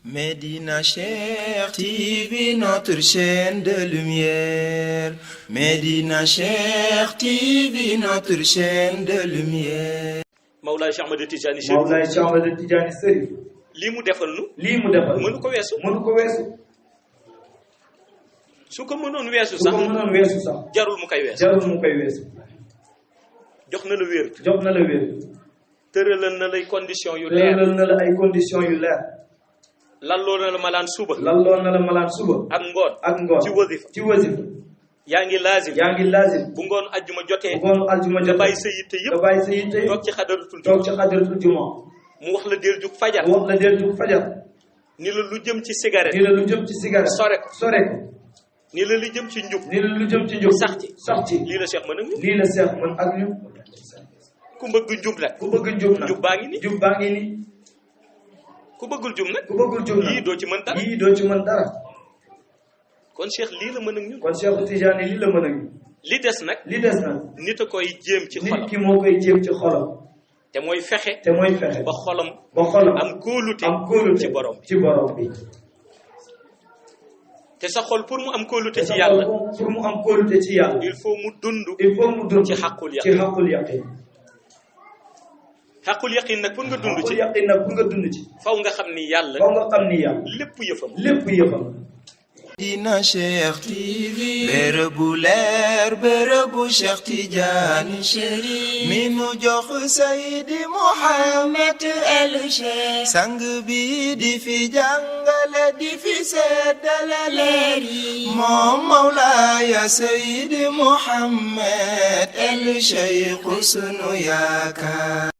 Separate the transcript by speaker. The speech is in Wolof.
Speaker 1: Médina Cheikh TV, notre chaîne de lumière. Médina Cheikh TV, notre chaîne de lumière.
Speaker 2: Mawlaay Cheikh Ahmad Tidiane Chérif.
Speaker 3: Mawlaay Cheikh Ahmad Tidiane Chérif.
Speaker 2: lii mu defal nu.
Speaker 3: lii mu defal
Speaker 2: mënu ko weesu.
Speaker 3: mënu ko weesu.
Speaker 2: su ko mënoon weesu
Speaker 3: su
Speaker 2: sax.
Speaker 3: ko mënoon weesu sax.
Speaker 2: jarul mu koy weesu.
Speaker 3: jarul mu koy weesu.
Speaker 2: jox na la wér.
Speaker 3: jox na la wér.
Speaker 2: tëralal na lay condition yu leer.
Speaker 3: tëralal na la ay conditions yu leer.
Speaker 2: lalloo na la malaan suba.
Speaker 3: lalloo na la malaan suba.
Speaker 2: ak ngoon.
Speaker 3: ak ngoon
Speaker 2: ci wasifa.
Speaker 3: ci wasifa.
Speaker 2: yaa ngi laazim.
Speaker 3: yaa ngi laazim.
Speaker 2: bu ngoon ajjuma jotee.
Speaker 3: bu ngoon aljuma
Speaker 2: nga
Speaker 3: jotee.
Speaker 2: bàyyi sa yitte
Speaker 3: nga
Speaker 2: yëpp.
Speaker 3: bàyyi sa yitte yëpp.
Speaker 2: toog ci xadaratul
Speaker 3: toog
Speaker 2: juma.
Speaker 3: ci xadaratul juma.
Speaker 2: mu wax la del jug fajar.
Speaker 3: wax la del jug fajar.
Speaker 2: ni la lu jëm ci cigarette.
Speaker 3: ni la lu jëm ci cigarette.
Speaker 2: sore ko.
Speaker 3: sore ko.
Speaker 2: ni la lu jëm ci njub.
Speaker 3: ni la lu jëm ci njub.
Speaker 2: sax ci.
Speaker 3: sax ci.
Speaker 2: lii la Cheikh mën a.
Speaker 3: lii la Cheikh mën ak ñu.
Speaker 2: ku bëgg njub nag.
Speaker 3: ku bëgg njub nag.
Speaker 2: njub baa ngi ni.
Speaker 3: njub baa ngi ni.
Speaker 2: ku bëggul jub nag.
Speaker 3: ku bëggul jub nag.
Speaker 2: yii doo ci mën dara.
Speaker 3: yii doo ci mën dara.
Speaker 2: kon Cheikh lii la mën ak ñun.
Speaker 3: kon Cheikh Tidiane lii la mën ak ñu.
Speaker 2: li des nag.
Speaker 3: li des nag.
Speaker 2: nit a koy jéem ci
Speaker 3: nit
Speaker 2: xolam.
Speaker 3: ki moo koy jéem ci xolam.
Speaker 2: te mooy fexe.
Speaker 3: te mooy fexe.
Speaker 2: ba xolam.
Speaker 3: ba xolam.
Speaker 2: am kóolute.
Speaker 3: am kóolute
Speaker 2: ci borom.
Speaker 3: ci borom bi.
Speaker 2: te sa xol pour mu am kóolute
Speaker 3: te
Speaker 2: ci
Speaker 3: sa
Speaker 2: yàlla.
Speaker 3: xol pour mu am kóolute ci yàlla.
Speaker 2: il faut mu dund.
Speaker 3: il faut mu dund
Speaker 2: ci xaqul
Speaker 3: ci
Speaker 2: yaqin.
Speaker 3: xaqul yaqin.
Speaker 2: xaqul yaqin nag pour nga dund
Speaker 3: xaqul
Speaker 2: ci.
Speaker 3: yaqin nag pour nga dund ci.
Speaker 2: faw nga xam ni yàlla.
Speaker 3: faw nga xam ni yàlla.
Speaker 2: lépp yëfam.
Speaker 3: lépp yëfam.
Speaker 1: Médina Cheikh TV, bërëbu leer bërëbu Cheikh Tidiane Chérif mi nu jox Seydi Mouhamed El Cheikh sang bi di fi jàngale di fi seddale leer yi moom Mawlaaya Seydi Mouhamed El Cheikh sunu yaakaar.